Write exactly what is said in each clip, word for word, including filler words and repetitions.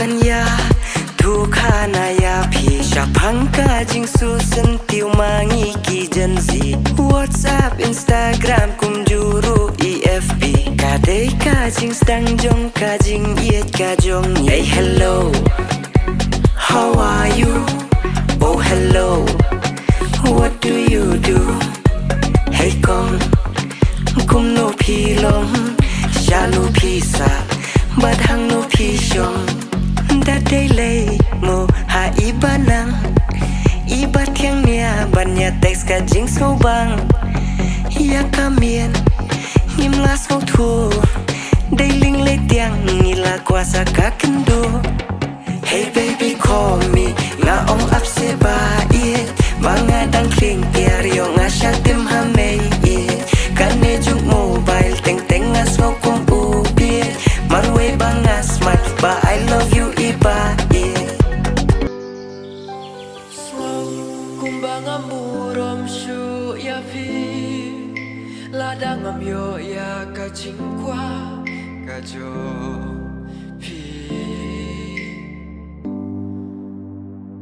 Ïa, tu khana ïa phi shaphang ka jingsu syntiew ma ngi ki Gen Z. WhatsApp, Instagram kumjuh ruh i F B. Ka dei ka jingsdang jong ka jingïeit ka jong ngi. Hey hello, how are you? Oh hello, what do you do? Hey kong, kumno phi long? Shano phi sah? Bad hangno phi shong? Da dei lei mo ha i ba nang, i ba thiang nia ban ïa text ka jingsngewbang. Ïa ka miet ngim la sngewthuh, dei lieng lei tiang ngi la kwah sa ka kynduh. Hey baby call me, nga ong ap se ba ïeit, ba nga dang khlieng tiar ïoh nga shah tim ha mei ïeit. Kane juk mobile teng teng nga sngew kum u bieit, marwei ba nga smile ba I love you i ba ïeit. Sngew kumba ngam burom shuh ïa phi, lada ngam ïoh ïa ka jingkwah ka jong phi.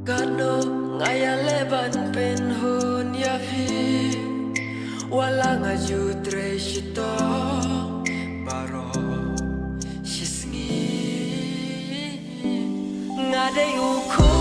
Katno nga ïaleh ban pynhun ïa phi, wat la nga ju trei shitom baroh shisngi. Nga dei u khun